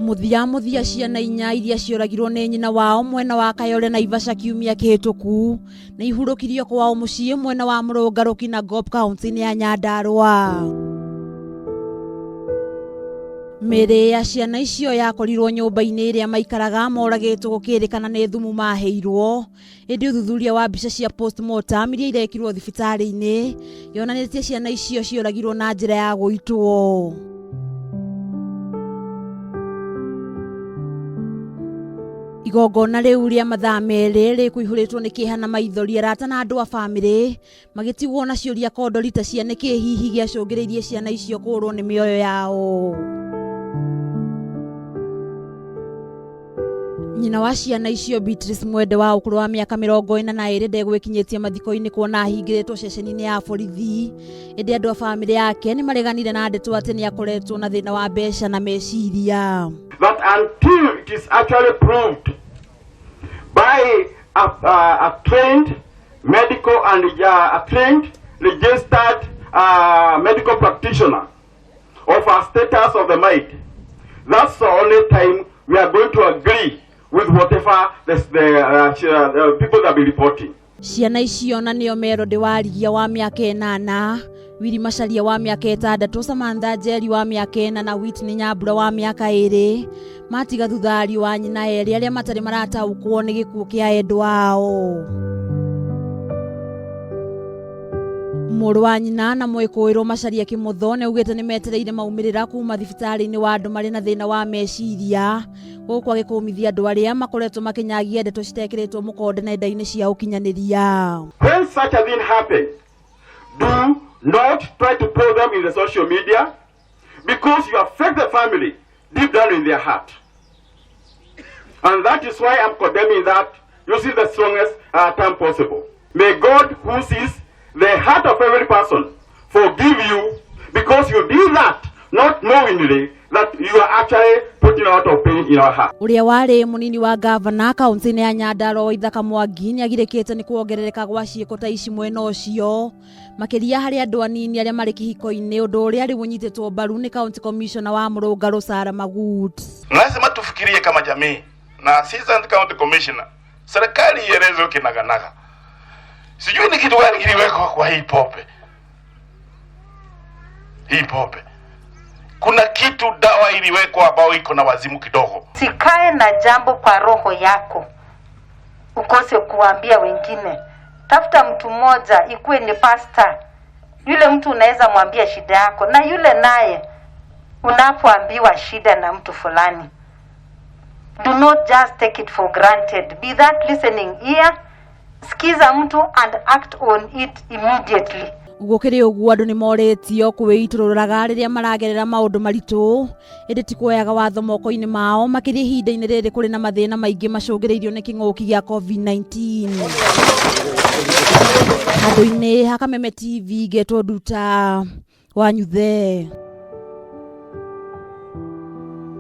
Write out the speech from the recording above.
Mũthia mũthia ciana inya iria cioragirwo nĩ nyina wao mwena wa Kayole Naivasha kiumia kĩhĩtũku nĩ ihurũkirio kwao mũciĩ mwena wa Mũrũngarũ Kinangop kaunti-inĩ ya Nyandarua. Mĩĩrĩ ya ciana icio yakorirwo nyũmba-inĩ ĩrĩa maikaraga moragĩtwo gũkĩrĩkana nĩ thumu maheirwo. Ĩndĩ ũthuthuria wa mbica cia postmortem iria irekirwo thibitarĩ-inĩ yonanĩtie ciana icio cioragirwo na njĩra ya gũitwo. Igongona rĩu rĩa mathaa merĩ rĩkũihũrĩtwo nĩ kĩeha na maithori arata na andũ a bamĩrĩ magĩtigwo na ciũria kondori ta cia nĩkĩ hihi gĩacũngĩrĩirie ciana icio kũũrwo nĩ mĩoyo yao. Nyina wa ciana icio Beatrice Mwende wa ũkũrũ wa mĩaka 42 ndegwĩkinyĩtie mathiko-inĩ kuona ahingĩrĩtwo ceceni-inĩ ya borithi ĩndĩ andũ a bamĩrĩ yake nĩ mareganire na ndeto atĩ nĩ akoretwo na thĩna wa mbeca na meciria. That until it is actually proved by a trained medical and a trained registered medical practitioner of a status of the mind, that's the only time we are going to agree with whatever the people that be reporting. Ciana icio na nĩo Melody Warigia wa mĩaka 8, Willy Macharia wa mĩaka 6, Samantha Njeri wa mĩaka 4 na Whitney Nyambura wa mĩaka 2 matiga thutha ariũ a nyina erĩ arĩa matarĩ marataũkwo nĩ gĩkuũ kĩa endwa ao. Mũrũ wa nyina na mwĩkũĩrwo Macharia Kĩmũtho nĩ augĩte nĩ metereire maumĩrĩra kuma thibitarĩ-inĩ wa andũ marĩ na thĩna wa meciria gũkũ agĩkũmithia andũ arĩa makoretwo makĩnyagia ndeto citekĩrĩtwo mũkonde nenda-inĩ cia ũkinyanĩria. When such a thing happens, do not try to put them in the social media because you affect the family deep down in their heart. And that is why I'm condemning that using the strongest term possible. May God, who sees the heart of every person, forgive you because you did that not knowingly that you are actually putting a lot of pain in our heart. Ũrĩa warĩ mũnini wa gavana kaunti-inĩ ya Nyandarua Waithaka Mwangi nĩagirĩkĩte nĩ kuongerereka gwa ciĩko ta ici mwena ũcio makĩria harĩ andũ anini arĩa marĩ kĩhiko-inĩ ũndũ ũrĩa rĩu ũnyitĩtwo mbaru nĩ county commissioner wa Mũrũngarũ Sarah Magut. Lazima tufikirie kama jamii na assistant county commissioner, serikali ielezwe kinaganaga. Sijui ni kitu gani kiliwekwa kwa hii pombe. Hii pombe. Kuna kitu dawa iliwekwa ambayo iko na wazimu kidogo. Sikae na jambo kwa roho yako ukose kuambia wengine. Tafuta mtu mmoja, ikuwe ni pastor. Yule mtu unaweza mwambia shida yako, na yule naye unapoambiwa shida na mtu fulani, do not just take it for granted. Be that listening ear. Sikiza mtu and act on it immediately. Gũkĩrĩ ũguo andũ nĩ morĩtio kwĩitũrũraga rĩrĩa maragerera maũndũ maritũ ĩndĩ ti kuoyaga watho moko-inĩ mao makĩria ihinda-inĩ rĩrĩ kũrĩ na mathĩna maingĩ macũngĩrĩirio nĩ kĩng'ũki gĩa COVID-19. Handũ-inĩ ha Kameme TV ngetwo Nduta Wanyuthe.